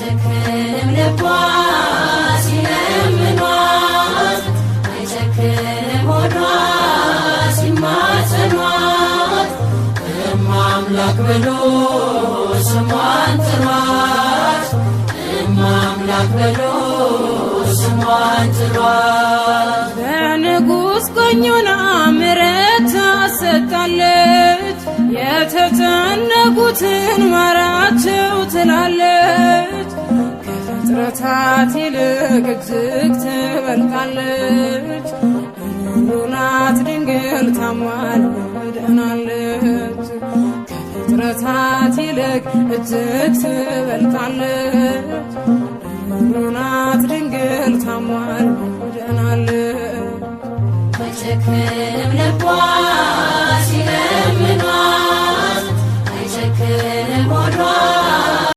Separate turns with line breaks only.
አይጨክንም ልቧ ሲለምኗት፣ አይጨክንም ሆዷ ሲማጸኗት። እማ አምላክ ብሎ ስሟን ጥሯት፣ እማ አምላክ ብሎ ስሟን ጥሯት።
በንጉሥ ቀኙና ምሕረት ታሰጣለች፣ የተጨነቁትን ማራቸው ትላለች። ከፍጥረታት ይልቅ እጅግ ትበልጣለች። ርኅሩኅ ናት ድንግል ታማልደናለች። ከፍጥረታት ይልቅ እጅግ ትበልጣለች። ርኅሩኅ ናት ድንግል ታማልደናለች።
አይጨክንም ልቧ ሲለምኗት።